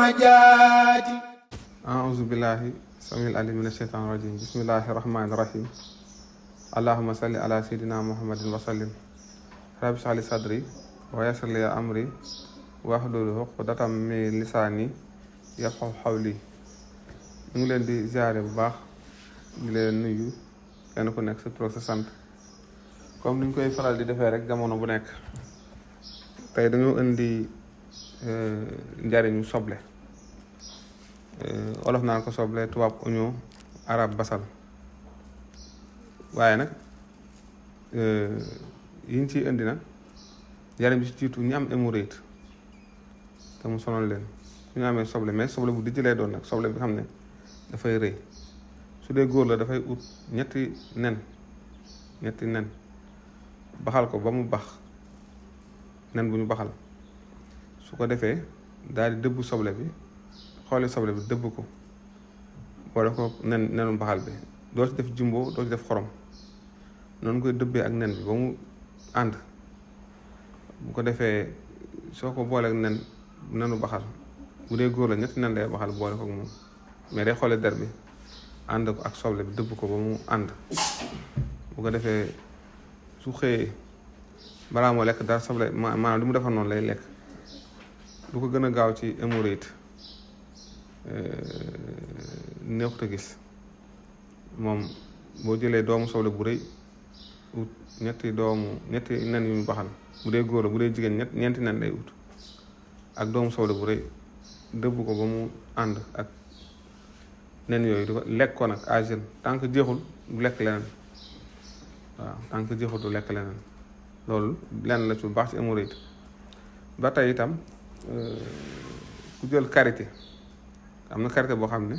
حاجاتي. أعوذ بالله السميع العليم من الشيطان الرجيم. بسم الله الرحمن الرحيم. اللهم صل على سيدنا محمد وسلم. رب اشرح لي صدري ويسر لي أمري واحلل عقدة من لساني yafqahu qawli. ñu ngi leen di ziare bu baax di leen nuyu kenn ku nekk sa tur sa sant comme ni ñu koy faral di defee rek jamono bu nekk. tey dañoo indi njariñu soble. olof naan ko soble, tubaab oignon, arab basal. waaye nag yiñ ciy indi nag njariñ bi ci jiitu ñi am hémorroïde te mu sonal leen su ñu amee soble, mais soble bu dijj lay doon nag, soble bi xam ne dafay rëy. su dee góor la dafay ut ñetti nen baxal ko ba mu bax, nen bu ñu baxal. su ko defee daal di dëbb soble bi, xooli soble bi dëbb ko boole ko nenu baxal bi. doo ci def jumbo, doo ci def xorom, noonu koy dëbbee ak nen bi ba mu ànd. bu ko defee soo ko booleeg nenu baxal, bu dee góor la ñetti nen lay baxal boole ko ak moom, mais day xoole der bi ànd ko ak soble bi dëbb ko ba mu ànd. bu ko defee su xëyee balaa moo lekk dara soble maanaam li mu defar noonu lay lekk. lu ko gën a gaaw ci hémorroïde neexut a gis. moom boo jëlee doomu soble bu rëy ut ñetti nen yu ñu baxal, bu dee góor la, bu dee jigéen ñeenti nen lay ut ak doomu soble bu rëy, dëbb ko ba mu ànd ak nen yooyu di ko lekk ko nag à jeune. tant que jeexul du lekk leneen. waaw tant que jeexul du lekk leneen. loolu lenn la ci baax ci hémorroïde. ba tey itam ku jël karité, am na karité boo xam ne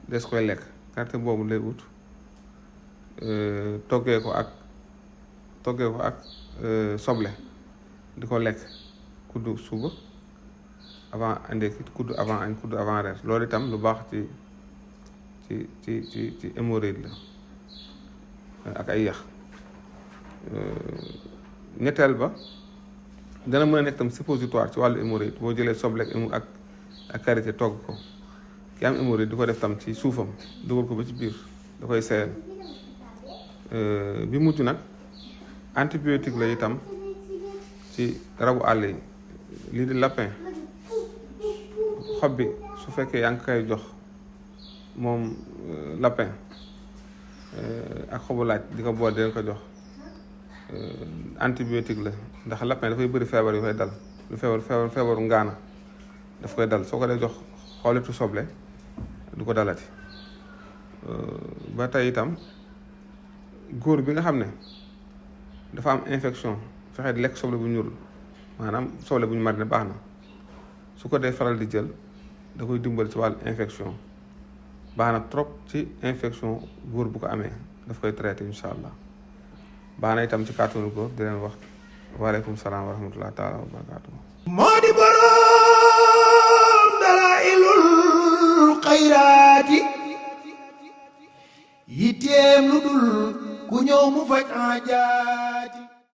des koy lekk. karité boobu lay ut toggee ko ak soble di ko lekk kuddu suba avant ndékki, kuddu avant añ, kuddu avant reer. loolu itam lu baax ci hémorroïde la ak ay yax. ñetteel ba dana mën a nekk tam suppositoire ci wàllu hémorroïde. boo jëlee soble ak karité togg ko, ki am hémorroïde di ko def tam ci suufam, dugal ko ba ci biir, da koy seeyal. bi mujj nag antibiotique la itam ci rabu àll yi. lii di lapin, xob bi su fekkee yaa ngi koy jox moom lapin ak xobu laaj di ko boole di leen ko jox, antibiotique la. ndax lapin dafay bëri feebar yu koy dal, lu feebaru ngaana daf koy dal. soo ko dee jox xoolitu soble du ko dalati. ba tey itam góor bi nga xam ne dafa am infection, fexe di lekk soble bu ñuul, maanaam soble bu ñu marine baax na. su ko dee faral di jël da koy dimbali ci wàllu infection. baax na trop ci infection góor bu ko amee, daf koy traité incha allah. baax na itam ci kàttanu góor. di leen wax waaleykum salaam wa rahmatulah taala wa barakaatu. moo di boroom dalailul xayraati, yitteem lu dul ku ñëw mu faj aajaati.